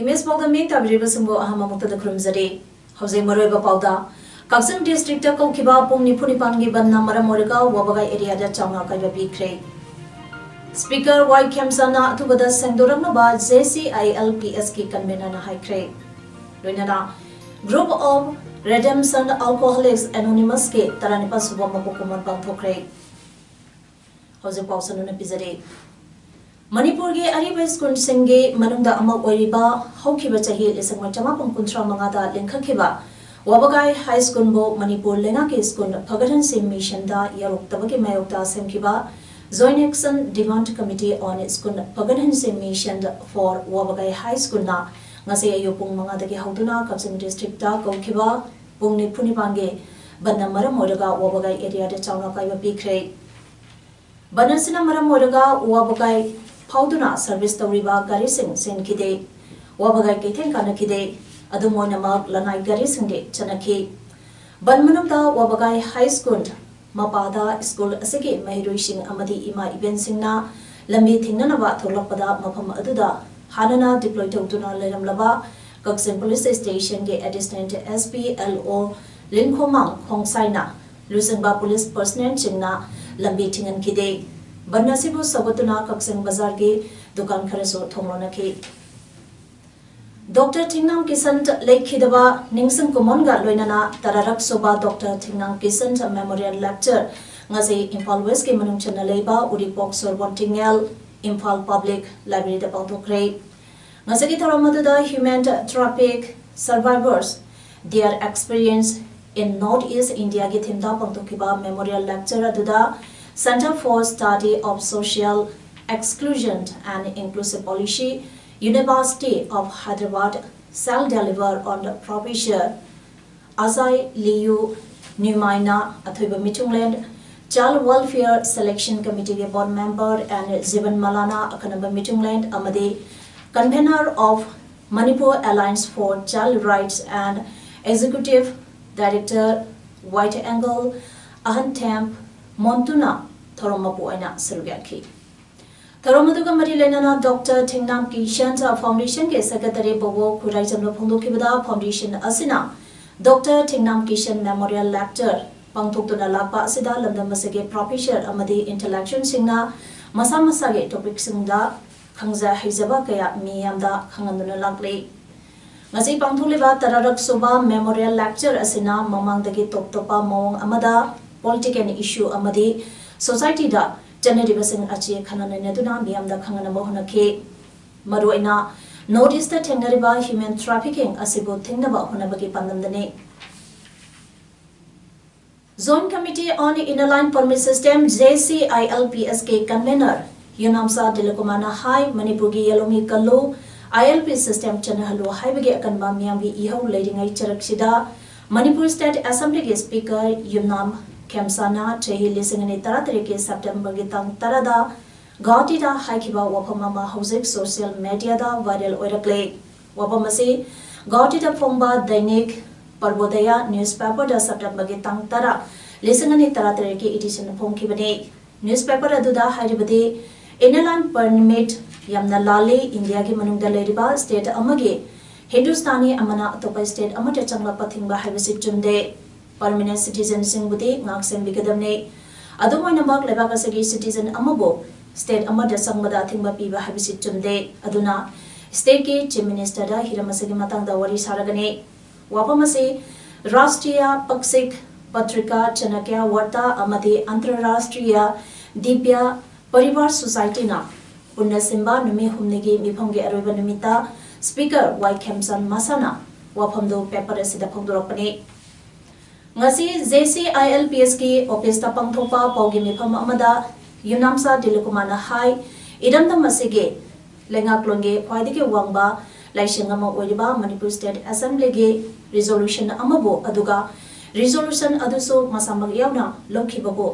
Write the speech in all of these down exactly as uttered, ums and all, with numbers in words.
Image ꯄꯥꯎꯗ ꯃꯤꯡ ꯇꯥꯕꯤꯔꯤꯕꯁꯤꯡꯕꯨ ꯑꯍꯥꯟꯕ ꯃꯛꯇꯗ ꯈꯨꯔꯨꯝꯖꯔꯤ꯫ ꯍꯧꯖꯤꯛ ꯃꯔꯨꯑꯣꯏꯕ ꯄꯥꯎꯗ, ꯀꯛꯆꯤꯡ ꯗꯤꯁꯇ꯭ꯔꯤꯛꯇ ꯀꯧꯈꯤꯕ ꯄꯨꯡ ꯅꯤꯐꯨ ꯅꯤꯄꯥꯟꯒꯤ ꯕꯟꯗꯅ ꯃꯔꯝ ꯑꯣꯏꯔꯒ ꯋꯥꯕꯒꯥꯏ ꯑꯦꯔꯤꯌꯥꯗ ꯆꯥꯎꯅ ꯑꯀꯥꯏꯕ ꯄꯤꯈ꯭ꯔꯦ꯫ ꯁ꯭ꯄꯤꯀꯔ ꯋꯥꯏ ꯈꯦꯝꯆꯥꯟꯅ ꯑꯊꯨꯕꯗ ꯁꯦꯡꯗꯣꯔꯛꯅꯕ JCILPSꯀꯤ ꯀꯟꯚꯦꯅꯔꯅ ꯍꯥꯏꯈ꯭ꯔꯦ꯫ ꯂꯣꯏꯅꯅ Group of Redemption Alcoholics Anonymousꯀꯤ ꯇꯔꯥꯅꯤꯄꯥꯜ ꯁꯨꯕ ꯃꯄꯣꯛ ꯀꯨꯝꯑꯣꯟ ꯄꯥꯡꯊꯣꯛꯈ꯭ꯔꯦ꯫ ꯍꯧꯖꯤꯛ ꯄꯥꯎ ꯁꯟꯗꯣꯛꯅ ꯄꯤꯖꯔꯤ꯫ ꯃꯅꯤꯄꯨꯔꯒꯤ ꯑꯔꯤꯕ ꯁ꯭ꯀꯨꯜꯁꯤꯡꯒꯤ ꯃꯅꯨꯡꯗ ꯑꯃ ꯑꯣꯏꯔꯤꯕ ꯍꯧꯈꯤꯕ ꯆꯍꯤ ꯂꯤꯁꯤꯡ ꯑꯃ ꯆꯃꯥꯄꯟ ꯀꯨꯟꯊ꯭ꯔꯥ ꯃꯉꯥꯗ ꯂꯤꯡꯈꯠꯈꯤꯕ ꯋꯥꯕꯒꯥꯏ ꯍꯥꯏ ꯁ꯭ꯀꯨꯜꯕꯨ ꯃꯅꯤꯄꯨꯔ ꯂꯩꯉꯥꯛꯀꯤ ꯁ꯭ꯀꯨꯜ ꯐꯒꯠꯍꯟꯁꯤ ꯃꯤꯁꯟꯗ ꯌꯥꯎꯔꯛꯇꯕꯒꯤ ꯃꯥꯌꯣꯛꯇ ꯁꯦꯝꯈꯤꯕ Joint Action Demand Committee on School Fagathensing Mission for Wabagai High Schoolꯅ ꯉꯁꯤ ꯑꯌꯨꯛ ꯄꯨꯡ ꯃꯉꯥꯗꯒꯤ ꯍꯧꯗꯨꯅ ꯀꯛꯆꯤꯡ ꯗꯤꯁꯇ꯭ꯔꯤꯛꯇ ꯀꯧꯈꯤꯕ ꯄꯨꯡ ꯅꯤꯐꯨ ꯅꯤꯄꯥꯟꯒꯤ ꯕꯟꯗ ꯃꯔꯝ ꯑꯣꯏꯔꯒ ꯋꯥꯕꯒꯥꯏ ꯑꯦꯔꯤꯌꯥꯗ ꯆꯥꯎꯅ ꯑꯀꯥꯏꯕ ꯄꯤꯈ꯭ꯔꯦ꯫ ꯕꯟ ꯑꯁꯤꯅ ꯃꯔꯝ ꯑꯣꯏꯔꯒ ꯋꯥꯕꯒꯥꯏ ꯐꯥꯎꯗꯨꯅ ꯁꯔꯚꯤꯁ ꯇꯧꯔꯤꯕ ꯒꯥꯔꯤꯁꯤꯡ ꯆꯦꯟꯈꯤꯗꯦ꯫ ꯋꯥꯕꯒꯥꯏ ꯀꯩꯊꯦꯜ ꯀꯥꯅꯈꯤꯗꯦ꯫ ꯑꯗꯨꯝ ꯑꯣꯏꯅꯃꯛ ꯂꯅꯥꯏ ꯒꯥꯔꯤꯁꯤꯡꯗꯤ ꯆꯠꯅꯈꯤ꯫ ꯕꯟ ꯃꯅꯨꯡꯗ ꯋꯥꯕꯒꯥꯏ ꯍꯥꯏ ꯁ꯭ꯀꯨꯜ ꯃꯄꯥꯗ ꯁ꯭ꯀꯨꯜ ꯑꯁꯤꯒꯤ ꯃꯍꯩꯔꯣꯏꯁꯤꯡ ꯑꯃꯗꯤ ꯏꯃꯥ ꯏꯕꯦꯟꯁꯤꯡꯅ ꯂꯝꯕꯤ ꯊꯤꯡꯅꯅꯕ ꯊꯣꯛꯂꯛꯄꯗ ꯃꯐꯝ ꯑꯗꯨꯗ ꯍꯥꯟꯅꯅ ꯗꯤꯄ꯭ꯂꯣꯏ ꯇꯧꯗꯨꯅ ꯂꯩꯔꯝꯂꯕ ꯀꯛꯆꯤꯡ ꯄꯨꯂꯤꯁ ꯁ꯭ꯇꯦꯁꯟꯒꯤ ꯑꯦꯗꯤꯁꯅꯦꯜ SP LO ꯂꯤꯟꯈꯣꯃꯥꯡ ꯈꯣꯡꯁꯥꯏꯅ ꯂꯨꯆꯤꯡꯕ ꯄꯨꯂꯤꯁ ꯄꯔꯁꯅꯦꯜꯁꯤꯡꯅ ꯂꯝꯕꯤ ꯊꯤꯡꯍꯟꯈꯤꯗꯦ꯫ ꯕꯟ ꯑꯁꯤꯕꯨ ꯁꯧꯒꯠꯇꯨꯅ ꯀꯛꯆꯤꯡ ꯕꯖꯥꯔꯒꯤ ꯗꯨꯀꯥꯟ ꯈꯔꯁꯨ ꯊꯣꯡ ꯂꯣꯟꯅꯈꯤ꯫ ꯗꯣꯛꯇꯔ ꯊꯤꯡꯅꯥꯝ ꯀꯤꯁꯟ ꯂꯩꯈꯤꯗꯕ ꯅꯤꯡꯁꯤꯡ ꯀꯨꯝꯑꯣꯟꯒ ꯂꯣꯏꯅꯅ ꯇꯔꯥꯔꯛ ꯁꯨꯕ ꯗꯣꯛꯇꯔ ꯊꯤꯡꯅꯥꯝ ꯀꯤꯁꯟ ꯃꯦꯃꯣꯔꯤꯌꯦꯜ ꯂꯦꯛꯆꯔ ꯉꯁꯤ ꯏꯝꯐꯥꯜ ꯋꯦꯁꯀꯤ ꯃꯅꯨꯡ ꯆꯟꯅ ꯂꯩꯕ ꯎꯔꯤꯄꯣꯛ ꯁꯣꯔꯕꯣꯟ ꯊꯤꯡꯉꯦꯜ ꯏꯝꯐꯥꯜ ꯄꯕ꯭ꯂꯤꯛ ꯂꯥꯏꯕ꯭ꯔꯦꯔꯤꯗ ꯄꯥꯡꯊꯣꯛꯈ꯭ꯔꯦ꯫ ꯉꯁꯤꯒꯤ ꯊꯧꯔꯝ ꯑꯗꯨꯗ Human Traffic Survivors, Their Experience in North East Indiaꯒꯤ ꯊꯤꯝꯗ ꯄꯥꯡꯊꯣꯛꯈꯤꯕ ꯃꯦꯃꯣꯔꯤꯌꯦꯜ ꯂꯦꯛꯆꯔ ꯑꯗꯨꯗ Centre for Study of Social Exclusion and Inclusive Policy, University of Hyderabad shall deliver on the Professor Azai Liu Numaina Athuiba Michungland Child Welfare Selection Committee board member and Jivan Malana Akanaba Michungland Amadi, convener of Manipur Alliance for Child Rights and Executive Director White Angle Ahanthem Montuna Thoromapu Aina Surugaki. Thoromaduga Mari Lenana Doctor Thingnam Kishan Foundation ke Secretary Bobo Kurai Jamla Phundu Kibada Foundation Asina Doctor Thingnam Kishan Memorial Lecture Pangthuk Tuna Lakpa Asida London Masage Professor Amadi Intellectual Singna Masa Masage Topic Singda Khangza Hijaba Kaya Miyamda Khanganduna Lakle. Ngasi pangthuliba tararak suba memorial lecture asina mamangdagi top topa mawng amada political issue amadi society da chanaribasing achi khananaduna miyamda khangana mahunakhi. Maruaina North East thengnariba human trafficking asibu thengnaba hunabagi pandamdani. Joint Committee on Inner Line Permit System, J C I L P S K convener Yunamsa Dilakumana hai Manipurgi Yalomi Kalu I L P system chanahalu haibagi akanba miyamgi ihau leiringai charaksida Manipur State Assembly gi Speaker Yumnam Khemsana chahi lisingani taratari ki September gi tang tarada Guwahati da haikiba wapam ama hauzik social media da viral oirakle. Wapam asi Guwahati da phongba Dainik Parbodaya newspaper da September gi tang tara lisingani taratari ki edition phongkibani. Newspaper aduda hairibadi Inner Line Permit yamna lali India gi manungda leiriba state amagi Hindustani amana atopa state amata changla pathingba haibasi chumde. Permanent citizen singbudi ngaksen bigadamne. Adumana mak lebak asagi citizen amabu state amada sangbada thingba piba habisi chumde. Aduna state ki chief minister da hiram asagi matangda wari saragane. Wapam asi Rashtriya Paksik Patrika Chanakya Warta amadi Antarrashtriya Dibya Parivar Society na punna simba numi humnigi miphamgi aruiba numita Speaker Y Khemsan Masana wapamdo paper asida phongdorakpane. Ngasi J C I L P S ki office ta pangthokpa paugi mifam amada Yunamsa Dilukumana hai idamdam asigi ꯂꯩꯉꯥꯛꯂꯣꯟꯒꯤ ꯈ꯭ꯋꯥꯏꯗꯒꯤ ꯋꯥꯡꯕ ꯂꯥꯏꯁꯪ ꯑꯃ ꯑꯣꯏꯔꯤꯕ Manipur state ꯑꯦꯁꯦꯝꯕ꯭ꯂꯤꯒꯤ resolution ꯑꯃꯕꯨ, ꯑꯗꯨꯒ resolution ꯑꯗꯨꯁꯨ ꯃꯁꯥꯃꯛ ꯌꯥꯎꯅ ꯂꯧꯈꯤꯕꯕꯨ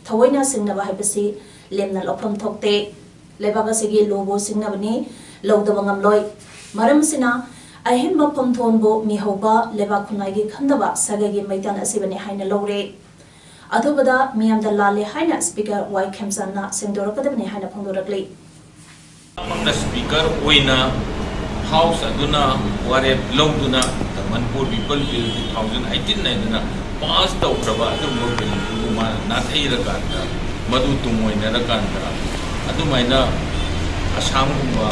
ꯊꯑꯣꯏꯅ ꯁꯤꯡꯅꯕ ꯍꯥꯏꯕꯁꯤ ꯂꯦꯝꯅ ꯂꯧꯐꯝ ꯊꯣꯛꯇꯦ꯫ ꯂꯩꯕꯥꯛ ꯑꯁꯤꯒꯤ ꯂꯣꯕꯨ ꯁꯤꯡꯅꯕꯅꯤ, ꯂꯧꯗꯕ ꯉꯝꯂꯣꯏ꯫ ꯃꯔꯝ ꯑꯁꯤꯅ ꯑꯍꯦꯟꯕ ꯐꯝꯊꯣꯟꯕꯨ ꯃꯤꯍꯧꯕ ꯂꯩꯕꯥꯛ ꯈꯨꯟꯅꯥꯏꯒꯤ ꯈꯟꯗꯕ ꯁꯥꯒꯩꯒꯤ ꯃꯩꯇꯥꯟ ꯑꯁꯤꯕꯨꯅꯤ ꯍꯥꯏꯅ ꯂꯧꯔꯦ꯫ ꯑꯊꯨꯕꯗ ꯃꯤꯌꯥꯝꯗ ꯂꯥꯜꯂꯦ ꯍꯥꯏꯅ ꯁ꯭ꯄꯤꯀꯔ ꯋꯥꯏ ꯈꯦꯝꯆꯥꯟꯅ ꯁꯦꯡꯗꯣꯔꯛꯀꯗꯕꯅꯤ ꯍꯥꯏꯅ ꯐꯣꯡꯗꯣꯔꯛꯂꯤ꯫ ꯃꯍꯥꯛꯅ ꯁ꯭ꯄꯤꯀꯔ ꯑꯣꯏꯅ ꯍꯥꯎꯁ ꯑꯗꯨꯅ ꯋꯥꯔꯦꯞ ꯂꯧꯗꯨꯅ The Manipur People Bill two thousand eighteen ꯍꯥꯏꯗꯅ ꯄꯥꯁ ꯇꯧꯈ꯭ꯔꯕ ꯑꯗꯨꯒꯨꯝꯕ ꯕꯤꯜꯗꯨꯕꯨ ꯃꯥꯅ ꯅꯥꯊꯩꯔꯀꯥꯟꯗ, ꯃꯗꯨ ꯇꯨꯡ ꯑꯣꯏꯅꯔꯀꯥꯟꯗ, ꯑꯗꯨꯃꯥꯏꯅ ꯑꯁꯥꯝꯒꯨꯝꯕ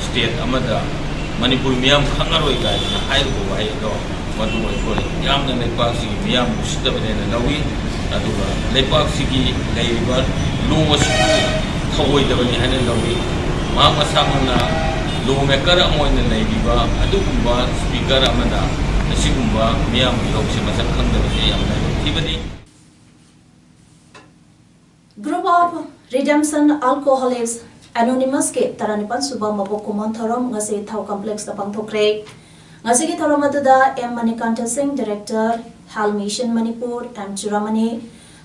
ꯁ꯭ꯇꯦꯠ ꯑꯃꯗ ꯃꯅꯤꯄꯨꯔ ꯃꯤꯌꯥꯝ ꯈꯪꯉꯔꯣꯏ ꯀꯥꯏꯗꯅ ꯍꯥꯏꯔꯤꯕ ꯋꯥꯍꯩ ꯑꯗꯣ, ꯃꯗꯨ ꯑꯩꯈꯣꯏ ꯌꯥꯝꯅ ꯂꯩꯄꯥꯛꯁꯤꯒꯤ ꯃꯤꯌꯥꯝ ꯎꯁꯤꯠꯇꯕꯅꯦꯅ ꯂꯧꯏ꯫ ꯑꯗꯨꯒ ꯂꯩꯄꯥꯛꯁꯤꯒꯤ ꯂꯩꯔꯤꯕ ꯂꯣ ꯑꯁꯤꯕꯨ ꯊꯧꯑꯣꯏꯗꯕꯅꯤ ꯍꯥꯏꯅ ꯂꯧꯏ꯫ ꯃꯍꯥꯛ ꯃꯁꯥꯃꯛꯅ ꯂꯣ ꯃꯦꯀꯔ ꯑꯃ ꯑꯣꯏꯅ ꯂꯩꯔꯤꯕ ꯑꯗꯨꯒꯨꯝꯕ ꯁ꯭ꯄꯤꯀꯔ ꯑꯃꯅ ꯑꯁꯤꯒꯨꯝꯕ ꯃꯤꯌꯥꯝꯒꯤ ꯂꯧꯁꯦ ꯃꯁꯛ ꯈꯪꯗꯕꯁꯦ ꯌꯥꯝꯅ ꯂꯥꯏꯕꯛ ꯊꯤꯕꯅꯤ꯫ Group of Redemption Alcoholics Anonymous ꯀꯤ ꯇꯔꯥꯅꯤꯄꯥꯟ ꯁꯨꯕ ꯃꯄꯣꯛ ꯀꯨꯝꯑꯣꯟ ꯊꯧꯔꯝ ꯉꯁꯤ ꯊꯥꯎ ꯀꯝꯄ꯭ꯂꯦꯛꯁꯇ ꯄꯥꯡꯊꯣꯛꯈ꯭ꯔꯦ꯫ ꯉꯁꯤꯒꯤ ꯊꯧꯔꯝ ꯑꯗꯨꯗ M Manikanta Singh, director, health mission Manipur, M Churamani,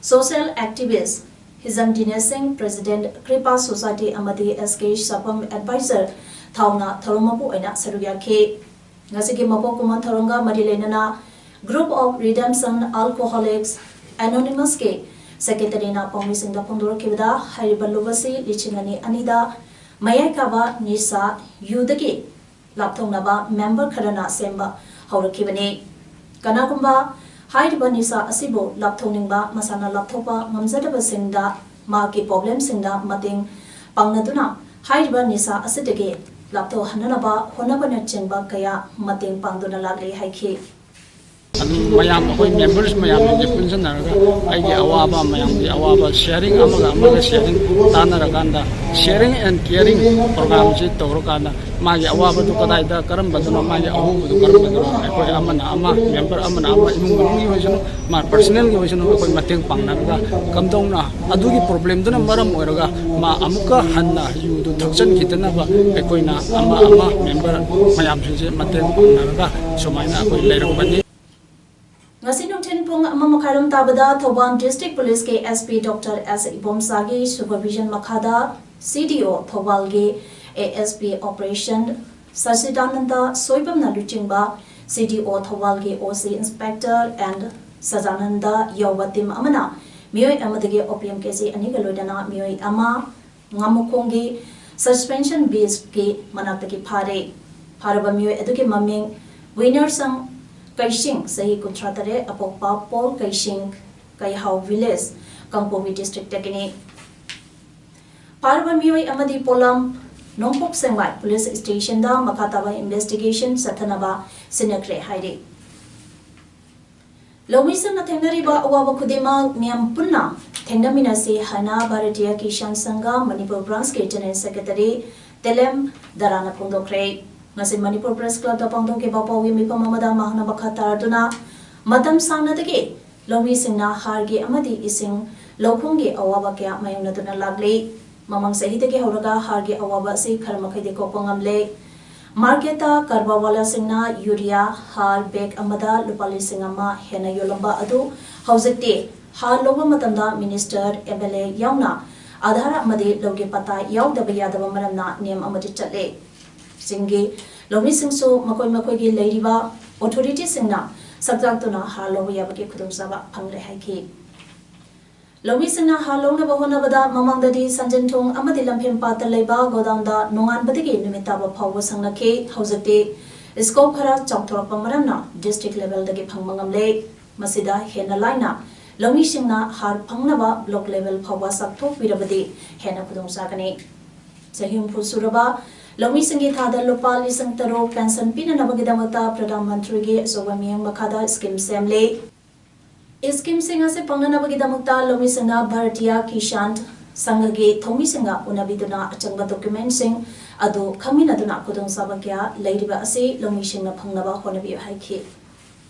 social activist, Hijam Dinesh Singh, president, ꯀ꯭ꯔꯤꯄꯥ society ꯑꯃꯗꯤ ꯑꯦꯁ ꯀꯦ ꯁꯥꯄꯝ, ꯑꯦꯗꯚꯥꯏꯖꯔ, ꯊꯥꯎꯅ ꯊꯧꯔꯝ ꯃꯄꯨ ꯑꯣꯏꯅ ꯁꯔꯨꯛ ꯌꯥꯈꯤ꯫ ꯉꯁꯤꯒꯤ ꯃꯄꯣꯛ ꯀꯨꯝꯑꯣꯟ ꯊꯧꯔꯝꯒ ꯃꯔꯤ ꯂꯩꯅꯅ Group of Redemption Alcoholics Anonymous ꯀꯤ ꯁꯦꯀ꯭ꯔꯦꯇꯔꯤꯅ ꯄꯥꯎꯃꯤꯁꯤꯡꯗ ꯐꯣꯡꯗꯣꯔꯛꯈꯤꯕꯗ, ꯍꯥꯏꯔꯤꯕ ꯂꯨꯞ ꯑꯁꯤ ꯂꯤꯁꯤꯡ ꯑꯅꯤ ꯑꯅꯤꯗ ꯃꯌꯥꯏ ꯀꯥꯕ ꯅꯤꯁꯥ ꯌꯨꯗꯒꯤ ꯂꯥꯞꯊꯣꯛꯅꯕ ꯃꯦꯝꯕꯔ ꯈꯔꯅ ꯁꯦꯝꯕ ꯍꯧꯔꯛꯈꯤꯕꯅꯤ꯫ ꯀꯅꯥꯒꯨꯝꯕ ꯍꯥꯏꯔꯤꯕ ꯅꯤꯁꯥ ꯑꯁꯤꯕꯨ ꯂꯥꯞꯊꯣꯛꯅꯤꯡꯕ, ꯃꯁꯥꯅ ꯂꯥꯞꯊꯣꯛꯄ ꯉꯝꯖꯗꯕꯁꯤꯡꯗ ꯃꯍꯥꯛꯀꯤ ꯄ꯭ꯔꯣꯕ꯭ꯂꯦꯝꯁꯤꯡꯗ ꯃꯇꯦꯡ ꯄꯥꯡꯅꯗꯨꯅ ꯍꯥꯏꯔꯤꯕ ꯅꯤꯁꯥ ꯑꯁꯤꯗꯒꯤ ꯂꯥꯞꯊꯣꯛꯍꯟꯅꯅꯕ ꯍꯣꯠꯅꯕꯅꯆꯤꯡꯕ ꯀꯌꯥ ꯃꯇꯦꯡ ꯄꯥꯡꯗꯨꯅ ꯂꯥꯛꯂꯤ ꯍꯥꯏꯈꯤ꯫ ꯑꯗꯨꯝ ꯃꯌꯥꯝ, ꯑꯩꯈꯣꯏ ꯃꯦꯝꯕꯔꯁ ꯃꯌꯥꯝꯁꯤꯡꯁꯦ ꯄꯨꯟꯁꯤꯟꯅꯔꯒ ꯑꯩꯒꯤ ꯑꯋꯥꯕ, ꯃꯌꯥꯝꯒꯤ ꯑꯋꯥꯕ ꯁꯤꯌꯥꯔꯤꯡ, ꯑꯃꯒ ꯑꯃꯒ ꯁꯤꯌꯥꯔꯤꯡ ꯇꯥꯟꯅꯔꯀꯥꯟꯗ, ꯁꯤꯌꯥꯔꯤꯡ ꯑꯦꯟ ꯀꯤꯌꯔꯤꯡ ꯄ꯭ꯔꯣꯒ꯭ꯔꯥꯝꯁꯤ ꯇꯧꯔꯀꯥꯟꯗ, ꯃꯥꯒꯤ ꯑꯋꯥꯕꯗꯨ ꯀꯗꯥꯏꯗ, ꯀꯔꯝꯕꯗꯨꯅꯣ, ꯃꯥꯒꯤ ꯑꯍꯣꯕꯗꯨ ꯀꯔꯝꯕꯗꯨꯅꯣ, ꯑꯩꯈꯣꯏ ꯑꯃꯅ ꯑꯃ, ꯃꯦꯝꯕꯔ ꯑꯃꯅ ꯑꯃ, ꯏꯃꯨꯡ ꯃꯅꯨꯡꯒꯤ ꯑꯣꯏꯁꯅꯨ, ꯃꯥ ꯄꯔꯁꯅꯦꯜꯒꯤ ꯑꯣꯏꯁꯅꯨ, ꯑꯩꯈꯣꯏ ꯃꯇꯦꯡ ꯄꯥꯡꯅꯔꯒ ꯀꯝꯗꯧꯅ ꯑꯗꯨꯒꯤ ꯄ꯭ꯔꯣꯕ꯭ꯂꯦꯝꯗꯨꯅ ꯃꯔꯝ ꯑꯣꯏꯔꯒ ꯃꯥ ꯑꯃꯨꯛꯀ ꯍꯟꯅ ꯌꯨꯗꯨ ꯊꯛꯆꯟꯈꯤꯗꯅꯕ ꯑꯩꯈꯣꯏꯅ ꯑꯃ ꯑꯃ ꯃꯦꯝꯕꯔ ꯃꯌꯥꯝꯁꯤꯡꯁꯦ ꯃꯇꯦꯡ ꯄꯥꯡꯅꯔꯒ ꯁꯨꯃꯥꯏꯅ ꯑꯩꯈꯣꯏ ꯂꯩꯔꯛꯄꯅꯤ꯫ ꯉꯁꯤ ꯅꯨꯡꯊꯤꯜ ꯄꯨꯡ ꯑꯃ ꯃꯈꯥꯏꯔꯣꯝ ꯇꯥꯕꯗ ꯊꯧꯕꯥꯜ ꯗꯤꯁꯇ꯭ꯔꯤꯛ ꯄꯨꯂꯤꯁꯀꯤ ꯑꯦꯁ ꯄꯤ ꯗꯣꯛꯇꯔ ꯑꯦꯁ ꯏꯕꯣꯝꯆꯥꯒꯤ ꯁꯨꯄꯔꯚꯤꯖꯟ ꯃꯈꯥꯗ ꯁꯤ ꯗꯤ ꯑꯣ ꯊꯧꯕꯥꯜꯒꯤ ꯑꯦ ꯑꯦꯁ ꯄꯤ ꯑꯣꯄꯔꯦꯁꯟ ꯁꯆꯤꯗꯥꯅꯟꯗ ꯁꯣꯏꯕꯝꯅ ꯂꯨꯆꯤꯡꯕ ꯁꯤ ꯗꯤ ꯑꯣ ꯊꯧꯕꯥꯜꯒꯤ ꯑꯣ ꯁꯤ ꯏꯟꯁꯄꯦꯛꯇꯔ ꯑꯦꯟ ꯁꯖꯥꯅꯟꯗ ꯌꯥꯎꯕ ꯇꯤꯝ ꯑꯃꯅ ꯃꯤꯑꯣꯏ ꯑꯃꯗꯒꯤ ꯑꯣ ꯄꯤ ꯑꯦꯝ ꯀꯦ ꯖꯤ ꯑꯅꯤꯒ ꯂꯣꯏꯅꯅ ꯃꯤꯑꯣꯏ ꯑꯃ ꯉꯥꯃꯨꯈꯣꯡꯒꯤ ꯁꯁꯄꯦꯟꯁꯟ ꯕꯤꯁꯀꯤ ꯃꯅꯥꯛꯇꯒꯤ ꯐꯥꯔꯦ꯫ ꯐꯥꯔꯕ ꯃꯤꯑꯣꯏ ꯑꯗꯨꯒꯤ ꯃꯃꯤꯡ ꯋꯤꯅꯔꯁꯪ ꯀꯩꯁꯤꯡ, ꯆꯍꯤ ꯀꯨꯟꯊ꯭ꯔꯥ ꯇꯔꯦꯠ, ꯑꯄꯣꯛꯄ ꯄꯣꯜ ꯀꯩꯁꯤꯡ, ꯀꯩꯍꯥꯎ ꯚꯤꯂꯦꯖ, ꯀꯥꯡꯄꯣꯛꯄꯤ ꯗꯤꯁꯇ꯭ꯔꯤꯛꯇꯒꯤꯅꯤ꯫ ꯐꯥꯔꯕ ꯃꯤꯑꯣꯏ ꯑꯃꯗꯤ ꯄꯣꯂꯝ ꯅꯣꯡꯄꯣꯛ ꯁꯦꯛꯃꯥꯏ ꯄꯨꯂꯤꯁ ꯁ꯭ꯇꯦꯁꯟꯗ ꯃꯈꯥ ꯇꯥꯕ ꯏꯟꯚꯦꯁꯇꯤꯒꯦꯁꯟ ꯆꯠꯊꯅꯕ ꯁꯤꯟꯅꯈ꯭ꯔꯦ ꯍꯥꯏꯔꯤ꯫ ꯂꯧꯃꯤꯁꯤꯡꯅ ꯊꯦꯡꯅꯔꯤꯕ ꯑꯋꯥꯕ ꯈꯨꯗꯤꯡꯃꯛ ꯃꯤꯌꯥꯝ ꯄꯨꯟꯅ ꯊꯦꯡꯅꯃꯤꯟꯅꯁꯤ ꯍꯥꯏꯅ ꯚꯥꯔꯇꯤꯌ ꯀꯤꯁꯥꯟ ꯁꯪꯘ ꯃꯅꯤꯄꯨꯔ ꯕ꯭ꯔꯥꯟꯁꯀꯤ ꯖꯦꯅꯔꯦꯜ ꯁꯦꯀ꯭ꯔꯦꯇꯔꯤ ꯇꯦꯂꯦꯝ ꯗꯔꯥꯅ ꯐꯣꯡꯗꯣꯛꯈ꯭ꯔꯦ꯫ ꯉꯁꯤ ꯃꯅꯤꯄꯨꯔ ꯄ꯭ꯔꯦꯁ ꯀ꯭ꯂꯕꯇ ꯄꯥꯡꯊꯣꯛꯈꯤꯕ ꯄꯥꯎꯒꯤ ꯃꯤꯐꯝ ꯑꯃꯗ ꯃꯍꯥꯛꯅ ꯃꯈꯥ ꯇꯥꯔꯗꯨꯅ ꯃꯇꯝ ꯁꯥꯡꯅꯗꯒꯤ ꯂꯧꯃꯤꯁꯤꯡꯅ ꯍꯥꯔꯒꯤ ꯑꯃꯗꯤ ꯏꯁꯤꯡ ꯂꯧꯈꯣꯡꯒꯤ ꯑꯋꯥꯕ ꯀꯌꯥ ꯃꯥꯌꯣꯛꯅꯗꯨꯅ ꯂꯥꯛꯂꯤ꯫ ꯃꯃꯥꯡ ꯆꯍꯤꯗꯒꯤ ꯍꯧꯔꯒ ꯍꯥꯔꯒꯤ ꯑꯋꯥꯕ ꯑꯁꯤ ꯈꯔ ꯃꯈꯩꯗꯤ ꯀꯣꯛꯄ ꯉꯝꯂꯦ꯫ ꯃꯥꯔꯀꯦꯠꯇ ꯀꯔꯕꯥꯔꯋꯥꯂꯥꯁꯤꯡꯅ ꯌꯨꯔꯤꯌꯥ ꯍꯥꯔ ꯕꯦꯒ ꯑꯃꯗ ꯂꯨꯄꯥ ꯂꯤꯁꯤꯡ ꯑꯃ ꯍꯦꯟꯅ ꯌꯣꯜꯂꯝꯕ ꯑꯗꯨ ꯍꯧꯖꯤꯛꯇꯤ ꯍꯥꯔ ꯂꯧꯕ ꯃꯇꯝꯗ ꯃꯤꯅꯤꯁꯇꯔ, ꯑꯦꯝ ꯑꯦꯜ ꯑꯦ ꯌꯥꯎꯅ ꯑꯥꯙꯥꯔ ꯑꯃꯗꯤ ꯂꯧꯒꯤ ꯄꯇꯥ ꯌꯥꯎꯗꯕ ꯌꯥꯗꯕ ꯃꯔꯝꯅ ꯅꯤꯌꯝ ꯑꯃꯗꯤ ꯆꯠꯂꯦ꯫ ꯆꯤꯡꯒꯤ ꯂꯧꯃꯤꯁꯤꯡꯁꯨ ꯃꯈꯣꯏ ꯃꯈꯣꯏꯒꯤ ꯂꯩꯔꯤꯕ ꯑꯣꯊꯣꯔꯤꯇꯤꯁꯤꯡꯅ ꯁꯛꯇꯥꯛꯇꯨꯅ ꯍꯥꯔ ꯂꯧꯕ ꯌꯥꯕꯒꯤ ꯈꯨꯗꯣꯡꯆꯥꯕ ꯐꯪꯂꯦ ꯍꯥꯏꯈꯤ꯫ ꯂꯧꯃꯤꯁꯤꯡꯅ ꯍꯥꯔ ꯂꯧꯅꯕ ꯍꯣꯠꯅꯕꯗ ꯃꯃꯥꯡꯗꯗꯤ ꯁꯟꯖꯦꯟꯊꯣꯡ ꯑꯃꯗꯤ ꯂꯝꯐꯦꯟ ꯄꯥꯠꯇ ꯂꯩꯕ ꯒꯣꯗꯥꯎꯟꯗ ꯅꯣꯡꯉꯥꯟꯕꯗꯒꯤ ꯅꯨꯃꯤꯠ ꯇꯥꯕ ꯐꯥꯎꯕ ꯁꯪꯅꯈꯤ꯫ ꯍꯧꯖꯤꯛꯇꯤ ꯁ꯭ꯀꯣꯞ ꯈꯔ ꯆꯥꯎꯊꯣꯔꯛꯄ ꯃꯔꯝꯅ ꯗꯤꯁꯇ꯭ꯔꯤꯛ ꯂꯦꯚꯦꯜꯗꯒꯤ ꯐꯪꯕ ꯉꯝꯂꯦ꯫ ꯃꯁꯤꯗ ꯍꯦꯟꯅ ꯂꯥꯏꯅ ꯂꯧꯃꯤꯁꯤꯡꯅ ꯍꯥꯔ ꯐꯪꯅꯕ ꯕ꯭ꯂꯣꯛ ꯂꯦꯚꯦꯜ ꯐꯥꯎꯕ ꯆꯥꯎꯊꯣꯛꯄꯤꯔꯕꯗꯤ ꯍꯦꯟꯅ ꯈꯨꯗꯣꯡꯆꯥꯒꯅꯤ꯫ ꯆꯍꯤ ꯍꯨꯝꯐꯨ ꯁꯨꯔꯕ ꯂꯧꯃꯤꯁꯤꯡꯒꯤ ꯊꯥꯗ ꯂꯨꯄꯥ ꯂꯤꯁꯤꯡ ꯇꯔꯨꯛ ꯄꯦꯟꯁꯟ ꯄꯤꯅꯅꯕꯒꯤꯗꯃꯛꯇ ꯄ꯭ꯔꯙꯥꯟ ꯃꯟꯇ꯭ꯔꯤꯒꯤ ꯑꯆꯧꯕ ꯃꯤꯠꯌꯦꯡ ꯃꯈꯥꯗ ꯁ꯭ꯀꯤꯝ ꯁꯦꯝꯂꯤ꯫ ꯁ꯭ꯀꯤꯝꯁꯤꯡ ꯑꯁꯤ ꯐꯪꯅꯅꯕꯒꯤꯗꯃꯛꯇ ꯂꯧꯃꯤꯁꯤꯡꯅ ꯚꯥꯔꯇꯤꯌꯥ ꯀꯤꯁꯥꯟ ꯁꯪꯘꯒꯤ ꯊꯧꯃꯤꯁꯤꯡꯒ ꯎꯅꯕꯤꯗꯨꯅ ꯑꯆꯪꯕ ꯗꯣꯀ꯭ꯌꯨꯃꯦꯟꯁꯤꯡ ꯑꯗꯨ ꯈꯪꯃꯤꯟꯅꯗꯨꯅ ꯈꯨꯗꯣꯡꯆꯥꯕ ꯀꯌꯥ ꯂꯩꯔꯤꯕ ꯑꯁꯤ ꯂꯧꯃꯤꯁꯤꯡꯅ ꯐꯪꯅꯕ ꯍꯣꯠꯅꯕꯤꯌꯨ ꯍꯥꯏꯈꯤ꯫